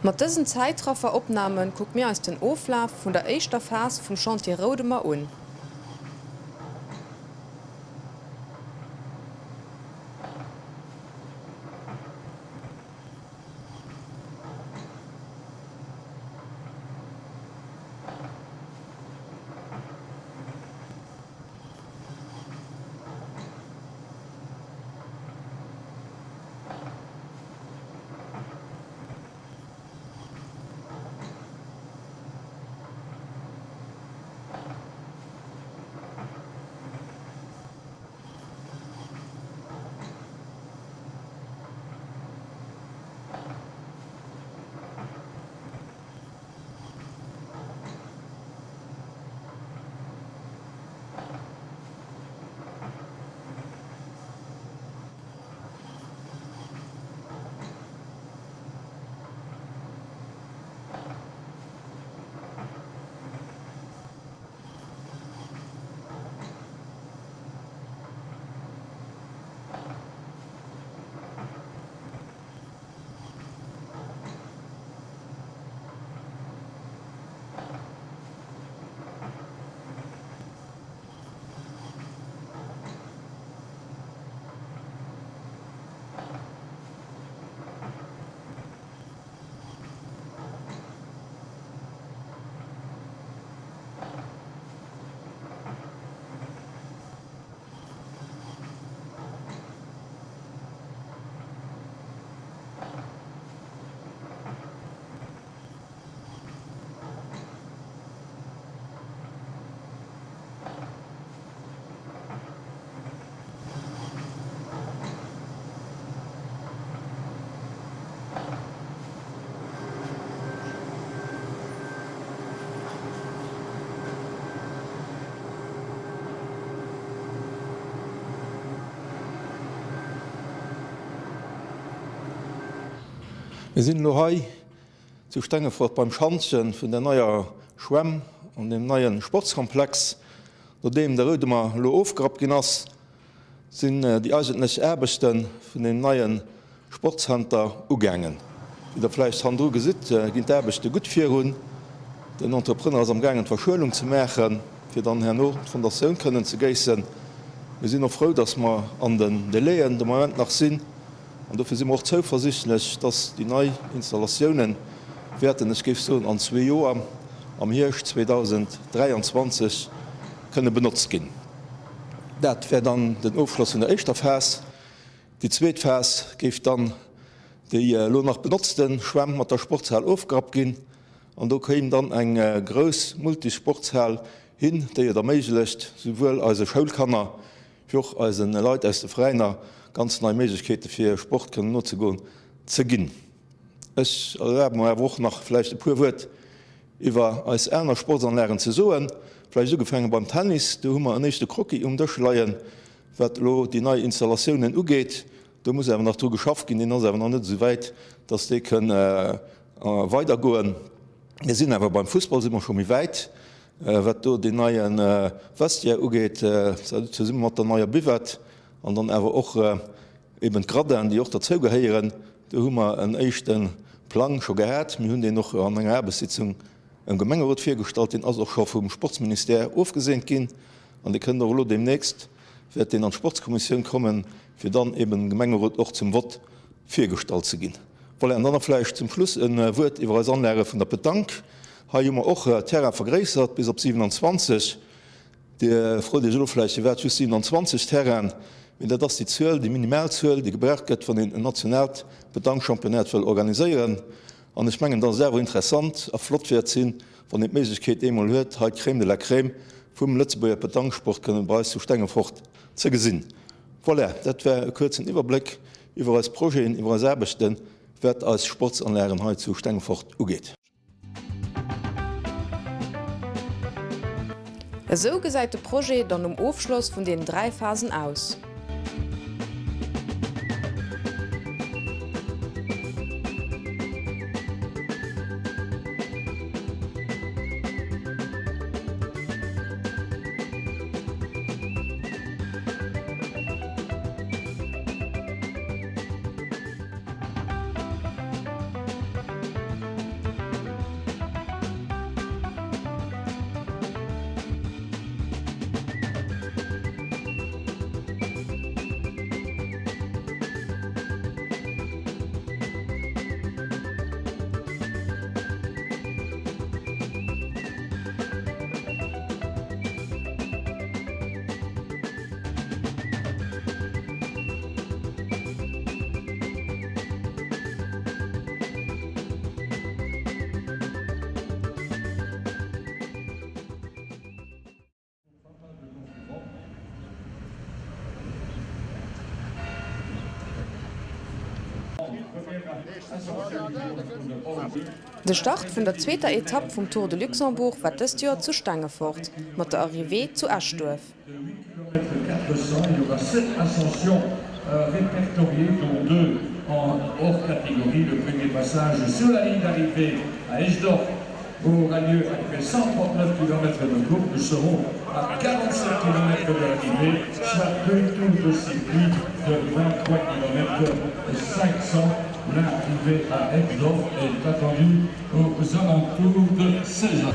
Mat dësen Zäitraffer-Opname kucke mir eis den Oflaf vun der éischter Phas vum Chantier Roudemer un. Mir sinn elo hei zu Stengefort beim Schantjen vun der neier Schwämm an dem neie Sportskomplex. Nodeem de Roudemer elo ofgerappt ginn ass, sinn déi eigentlech Aarbechte vun deem neie Sportszenter ugaangen. Wéi der vläicht hannendru gesitt, ginn d'Aarbechte gutt virun. Den Entrepreneur ass am gaangen d'Verschuelung ze maachen, fir dann herno d'Fondatioun kënnen ze géissen. Mir sinn och frou, dass mer an den Délaiën de Moment nach sinn an dofir si mer och zouversichtlech, dass déi nei Installatiounen wäerten, ech géif soen an zwee Joer, am Hierscht 2023 kënne benotzt ginn. Dat wär dann den Ofschloss vun der éischter Phas. Déi zweet Phas géif dann déi elo nach benotzte Schwämm mat der Sportshal ofgerappt ginn an do kéim dann eng grouss Multisportshal hin, déi et erméiglecht, souwuel eise Schoulkanner wéi och eise Leit aus de Veräiner ganz nei Méiglechkeete fir Sport kënnen nozegoen ze ginn. Ech erlabe mer awer och nach vläicht e puer Wuert iwwer eis aner Sportsanlagen ze soen. Vläicht ugefaange beim Tennis, do hu mer en éischte Croquis um Dësch leien, wat elo déi nei Installatiounen ugeet. Do muss awer nach dru geschafft ginn, deen ass awer nach net esou wäit, dass dee kënn weidergoen. Mir sinn awer beim Fussball si mer scho méi wäit, wat do deen neie Vestiaire ugeet, zesumme mat der neier Buvette an dann awer och Eben d'Gradin, déi och derzou gehéieren, do hu mer en éischte Plang scho gehat. Mir hunn deen och an enger Aarbechtssitzung dem Gemengerot virgestallt. Deen ass och scho vum Sportsministère ofgeseent ginn an dee kënnt och elo deemnächst, wäert deen an d'Sportskommissioun kommen, fir dann eben dem Gemengerot och zum Vott virgestallt ze ginn. Voilà, an dann nach vläicht zum Schluss e Wuert iwwer eis Anlage vun der Petanque. Hei hu mer och Terrain vergréissert bis op 27. Dir frot Iech elo vläicht, firwat just 27 Terrainen? Mee dat ass déi Zuel, déi minimal Zuel, déi gebraucht gëtt, wann een en nationaalt Petanque-Championnat wëll organiséieren. An ech mengen, dass et awer interessant a flott wäert sinn, wann een d'Méiglechkeet eemol huet, hei d'Crème de la Crème vum Lëtzebuerger Petanque-Sport kënnen bei eis zu Stengefort ze gesinn. Voilà, dat war e kuerzen Iwwerbléck iwwer eis Projeten, iwwer eis Aarbechten, wat eis Sportsanlagen hei zu Stengefort ugeet. Esou gesäit de Projet dann nom Ofschloss vun deenen 3 Phasen aus. De Start vun der zweeter Etapp vum Tour de Luxembourg war dëst Joer zu Stengefort, mat der Arrivée zu Eschduerf. 400, il y aura 7 ascensions répertoriées, dont deux en hors catégorie. Le premier passage sur la ligne d'arrivée à Eschdorf aura lieu après 139 km de course. Nous serons à 47 km de l'arrivée, soit deux tours de circuit de 23 km 500. L'arrivée à Eschdorf est attendue aux alentours de 16 heures.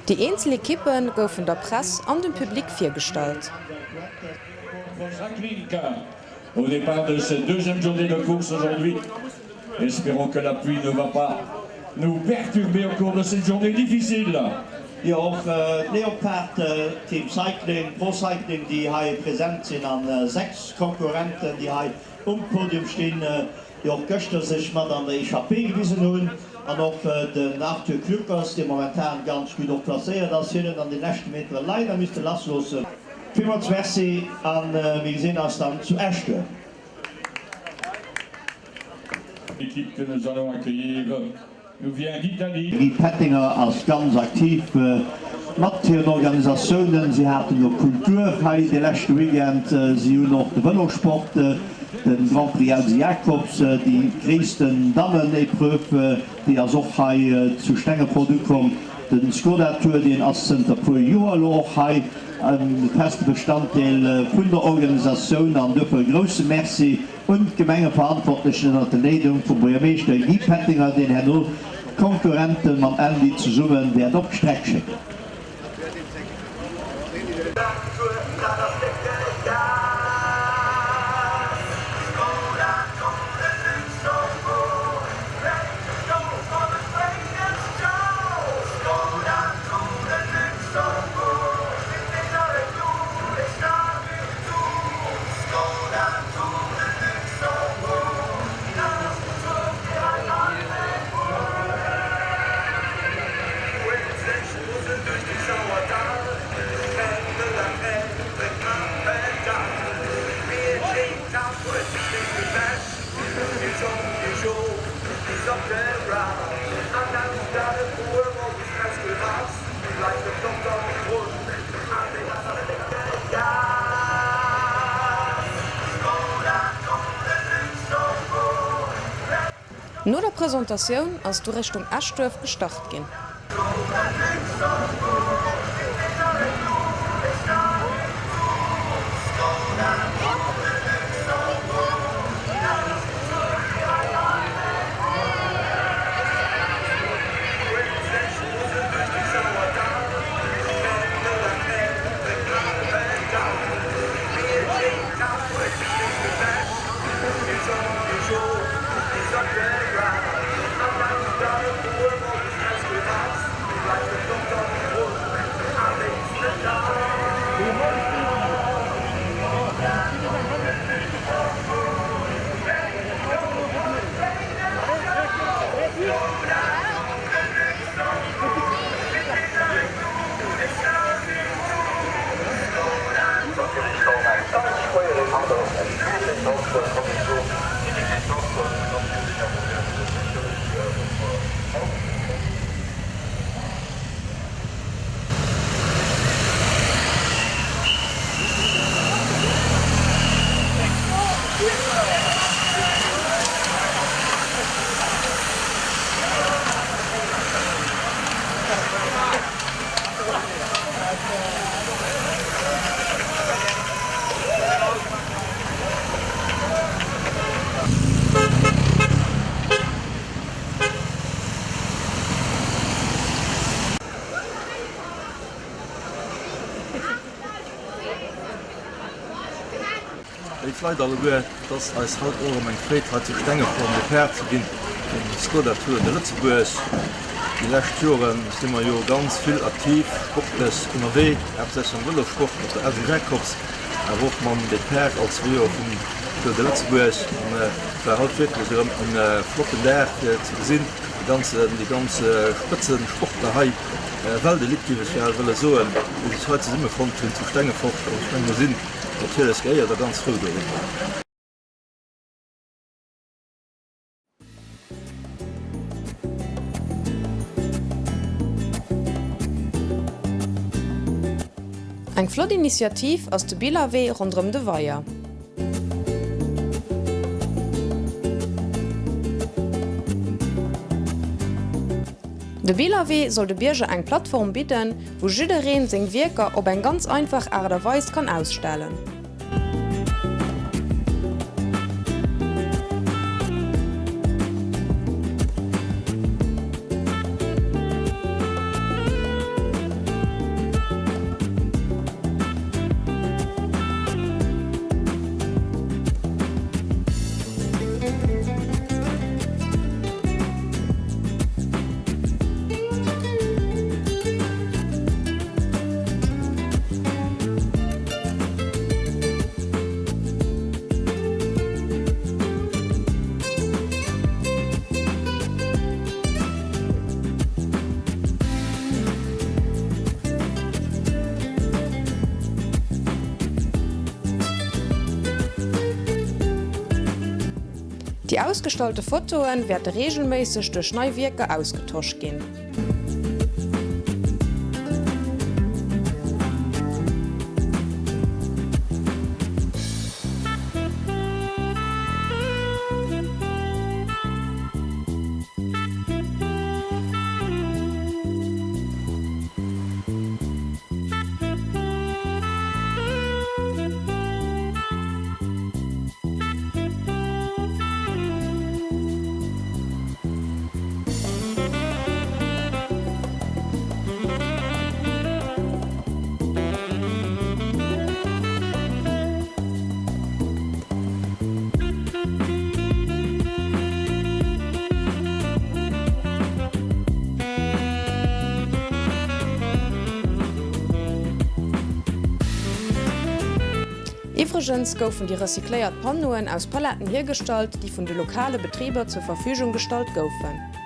Déi eenzel Ekippe goufen der Press an dem Public virgestallt. Au départ de cette deuxième journée de course aujourd'hui, espérons que la pluie ne va pas nous perturber au cours de cette journée difficile. Jo och d'Leopard Team Cycling, Pro Cycling déi hei present sinn an 6 Konkurrenten déi hei um Podium stinn, déi och gëschter sech mat an der Echappée gewisen hunn an och den Arthur Kluckers dee momentan ganz gutt och placéiert ass. Hien huet an de leschte Metere leider misste lass loossen. Villmools Merci an mir gesinn eis dann zu Eschduerf. L'équipe que nous allons accueillir nous vient d'Italie. De Guy Pettinger ass ganz aktiv mat hiren Organisatiounen. Si haten jo Kultur hei de leschte Weekend. Si hunn och de Vëlosport, de Grand Prix Elsy Jacobs, déi gréissten Dammen-Epreuve, déi ass och hei zu Stengefort ukomm. De Skoda Tour, deen ass zënter puer Joer elo och hei e feste Bestanddeel vun der Organisatioun. An duerfir e grousse Merci un d'Gemengeverantwortlechen ënnert der Leedung vum Buergermeeschter Guy Pettinger, deen herno d'Konkurrente mam Andy zesumme wäert op d'Streck schécken. No der Presentatioun ass du Richtung Eschduerf gestart ginn. Léif Leit alleguer, et ass eis haut och erëm eng Freed hei zu Stengefort um Depart ze ginn vum Skoda Tour de Lëtzebuerg. Déi lescht Jore si mer jo ganz vill aktiv sportlech ënnerwee, haaptsächlech am Vëlossport mat der Elsen Jacobs, awer och mam Depart all zwee Joer vum Tour de Lëtzebuerg. An et war haut wierklech erëm e flotten Dag fir ze gesinn, déi ganze, déi ganz Spëtzesportler hei, Weltelite géif ech bal wëlle soen, déi sech hei zesummefonnt hunn zu Stengefort. An ech mengen, mir sinn Natierlech geéiert a ganz frou doriwwer. Eng flott Initiativ ass de Billerwee ronderëm de Weier. De Billerwee soll de Bierger eng Plattform bidden, wou jiddereen seng Wierker op eng ganz einfach Aart a Weis kann ausstellen. Déi ausgestallte Fotoe wäerte reegelméisseg duerch nei Wierker ausgetosch ginn. Iwwregens goufen déi recycléiert Panneauen aus Paletten hiergestallt, déi vun de lokale Betriber zur Verfügung gestallt goufen.